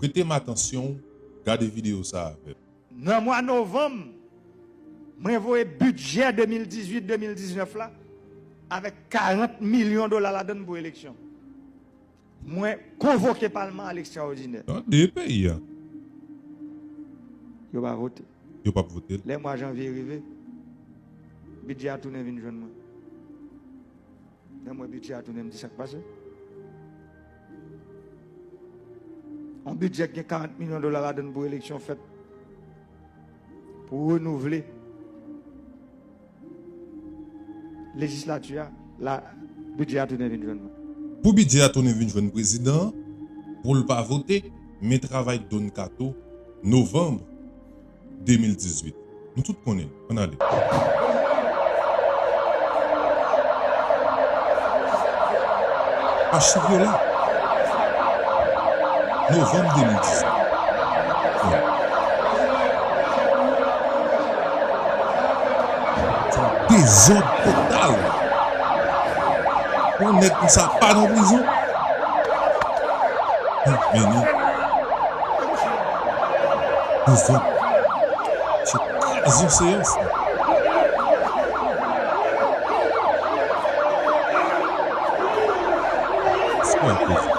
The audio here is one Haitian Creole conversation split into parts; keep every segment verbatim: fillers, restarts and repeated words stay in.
Prete m atansyon w, gade videyo sa avè m. Nan mwa novanm, mwen voye bidjè de mil dizuit de mil diznèf la avèk karant milyon dola ladan l pou eleksyon. Mwen konvoke palman a lekstraòdinè. Tande peyi a. Yo pa vote. Yo p ap vote l. Lè mwa janvye rive, bidjè a tounen vin jwenn mwen. Lè m wè bidjè a tounen, m di, "Sa k pase?" Yon bidjè ki gen karant milyon dola ladan l pou eleksyon fèt, pou renouvle lejislati a, la, bidjè a tounen vin jwenn mwen. Pou bidjè a tounen vin jwenn prezidan an, pou l pa vote, men travay Don Kato, novanm de mil dizuit. Nou tout konnen. Ann ale. A chiv yo la. Novanm de mil dizuit. Se yon dezòd total. Yon nèg konsa pa nan prizon. Vini. Dezòd. Se krazon seyans la. Sa w koze?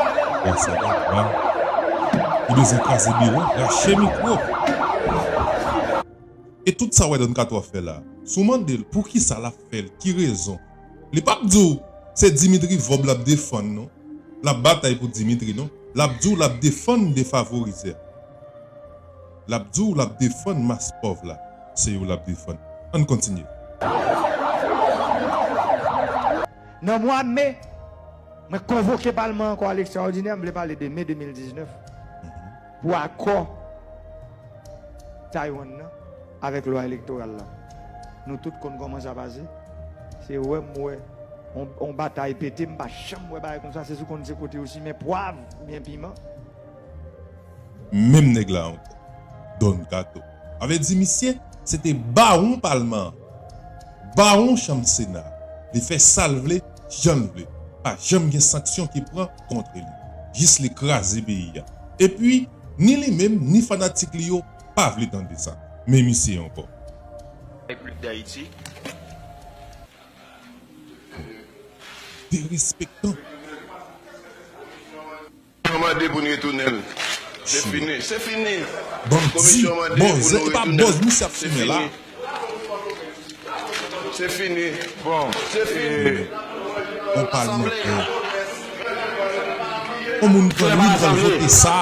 Gras a la, li bezwen kraze biwo, rache mikwo. E tout sa w wè Don Kato ap fè la, si w mande l poukisa l ap fè l, ki rezon, li p ap di w se Dimitri Vòb l ap defann non. L ap batay pou Dimitri non. L ap di w l ap defann defavorize a. L ap di w l ap defann mas pòv la. Se yo l ap defann. Ann kontinye. Nan mwa me, mwen konvoke palman ankò a lekstraòdinè, m vle pale de me de mil diznèf, pou akò Taiwan nan avèk lwa elektoral la. Nou tout konn kòman sa pase. Se wè m wè on, on batay pete, m pa janm wè bagay konsa, se sou konn se kote yo simen pwav oubyen piman. Menm nèg la ankò, Don Kato. Sa vle di misye se te bawon palman an, bawon chanm sena a. Li fè sa l vle, jan l vle. Pa janm gen sanksyon ki pran kont li. Jis li kraze peyi a. Epi, ni li menm, ni fanatik li yo pa vle tande sa. Men misye ankò. Repiblik Dayiti. Derespektan. Komisyon mande pou n retounen l. Se fini. Se fini. Komisyon mande pou nou retounen l. Bòz, misye ap fimen la. Se fini. Bon, se fini. On palmantè. On moun pran li pral vote sa.